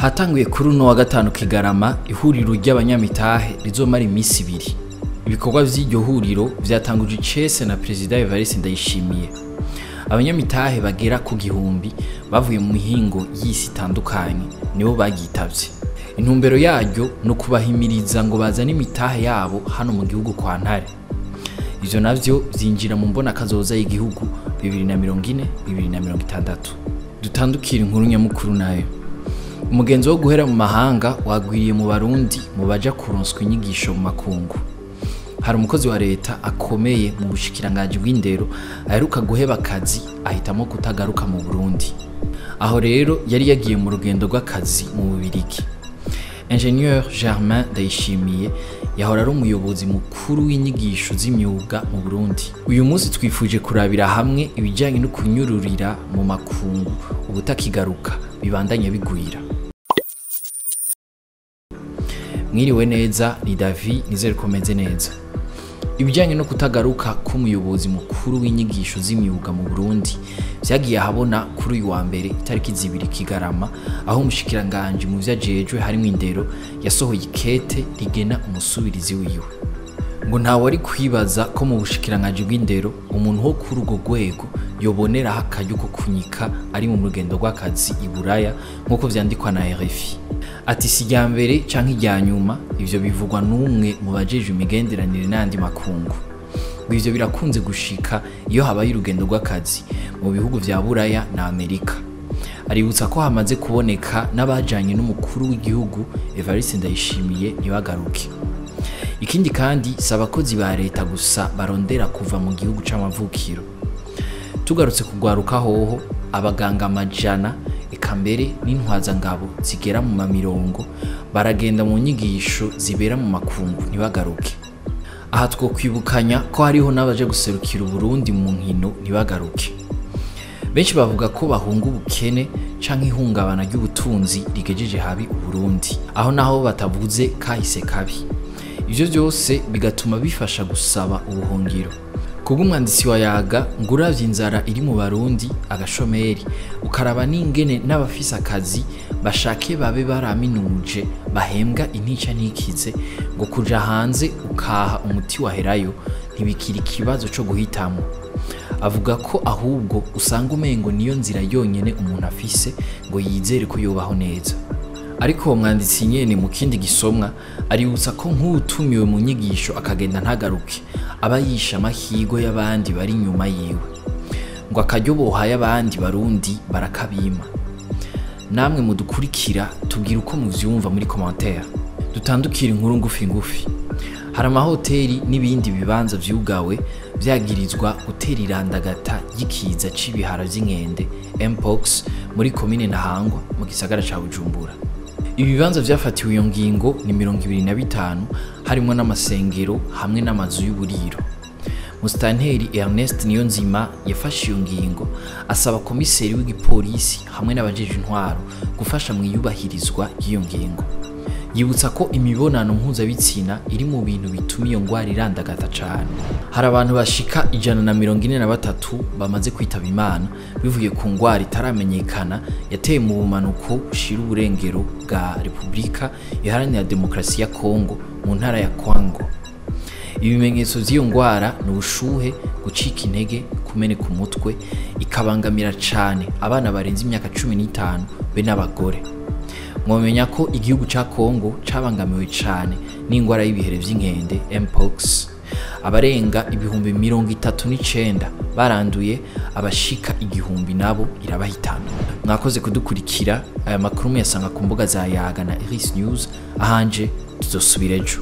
Hatanguye kuri uno wa gatanu Kigarama ihuriro ry'abanyamitahe rizomara imisi ibiri. Ibikorwa vy'iryo huriro vyatanguje icese na Perezida Evariste Ndayishimiye. Abanyamitahe bagera ku 1000 bavuye mu mihingo y'isi itandukanye nibo bagitavye. Intumbero yaryo no kubahimiriza ngo bazane imitahe yabo hano mu gihugu kwa Ntare. Ivyo navyo vyinjira mu mbona kazoza y'igihugu 2040 2060. Dutandukira inkuru nyamukuru nayo. Umugenzo wo guhera mu mahanga wagwiriye mu Barundi mu baja kuronswa inyigisho mu makungu. Hari umukozi wa leta akomeye mu bushikiranganji bw'indero aheruka guheba akazi ahitamo kutagaruka mu Burundi. Aho rero yari yagiye mu rugendo rw'akazi mu Bubirigi. Ingénieur Germain Ndayishimiye yahora ari umuyobozi mukuru w'inyigisho z'imyuga mu Burundi. Uyu munsi twifuje kurabira hamwe ibijyanye no kunyururira mu makungu ubutakigaruka bibandanya bigwira. Mwiriwe neza, ni David, nizere ko meze neza. Ibijyanye no kutagaruka k'umuyobozi mukuru w'inyigisho z'imyuga mu Burundi vyagiye ahabona kuri uyu wa mbere itariki 2 Kigarama, aho umushikiranganje mu vyajejwe harimo indero yasohoye ikete rigena umusubirizi wiwe. Ngo ntawe ari kwibaza ko mu bushikiranganje bw'indero umuntu wo kuri urwo rwego yoboneraho akaryo ko kunyika ari mu rugendo rw'akazi i Buraya nk'uko vyandikwa na RFI. Ati si irya mbere canke irya nyuma, ivyo bivugwa n'umwe mu bajejwe imigenderanire n'andi makungu. Ngo ivyo birakunze gushika iyo habaye urugendo rw'akazi mu bihugu vya Buraya na Amerika. Aributsa ko hamaze kuboneka n'abajanye n'umukuru w'igihugu Evariste Ndayishimiye ntibagaruke. Ikindi kandi si abakozi ba leta gusa barondera kuva mu gihugu c'amavukiro. Tugarutse kugwaruka hoho, abaganga amajana eka mbere n'intwazangabo zigera mu mamirongo baragenda mu nyigisho zibera mu makungu ntibagaruke. Aha twokwibukanya ko hariho n'abaje guserukira Uburundi mu nkino ntibagaruke. Benshi bavuga ko bahunga ubukene canke ihungabana ry'ubutunzi rigejeje habi Uburundi, aho naho batavuze kahise kabi. Ivyo vyose bigatuma bifasha gusaba ubuhungiro. Kubw'umwanditsi wa Yaga, ngo uravye inzara iri mu Barundi agashomeri, ukaraba n'ingene n'abafise akazi bashake babe baraminuje bahembwa intica ntikize, ngo kuja hanze ukaha umuti waherayo ntibikiri ikibazo co guhitamwo. Avuga ko ahubwo usanga umengo niyo nzira yonyene umuntu afise ngo yizere ko yobaho neza. Ariko uwo mwanditsi nyene mu kindi gisomwa aributsa ko nk'utumiwe mu nyigisho akagenda ntagaruke aba yishe amahirwe y'abandi bari inyuma yiwe, ngo akaryo bohaye abandi Barundi barakabima. Namwe mudukurikira tubwira uko muvyumva muri commentaire. Dutandukira inkuru ngufi ngufi. Hari amahoteli n'ibindi bibanza vyugawe vyagirizwa gutera irandagata y'ikiza c'ibihara vy'inkende Mpox muri komine Ntahangwa mu gisagara ca Bujumbura. Ibibanza vyafatiwe iyo ngingo ni 25 harimo n'amasengero hamwe n'amazu y'uburiro. Mustanteri Ernest Niyonzima yafashe iyo ngingo asaba komiseri w'igipolisi hamwe n'abajeje intwaro gufasha mu iyubahirizwa ry'iyo ngingo. Yibutsa ko imibonano mpuzabitsina iri mu bintu bituma iyo ngwara irandagata cane. Hari abantu bashika 143 bamaze kwitaba Imana bivuye ku ngwara itaramenyekana yateye mu bumanuko bushira uburengero bwa Republika Iharanira Demokarasi ya Kongo mu ntara ya Kwango. Ibimenyetso vy'iyo ngwara ni ubushuhe, gucika intege, kumeneka umutwe, ikabangamira cane abana barenze imyaka 15 be n'abagore. Mwomenya ko igihugu ca Kongo cabangamiwe cane n'ingwara y'ibihere vy'inkende Mpox. Abarenga 39,000 baranduye, abashika 1000 nabo irabahitana. Mwakoze kudukurikira. Aya makuru muyasanga ku mbuga za Yaga na Iris News. Ahanje tuzosubira ejo.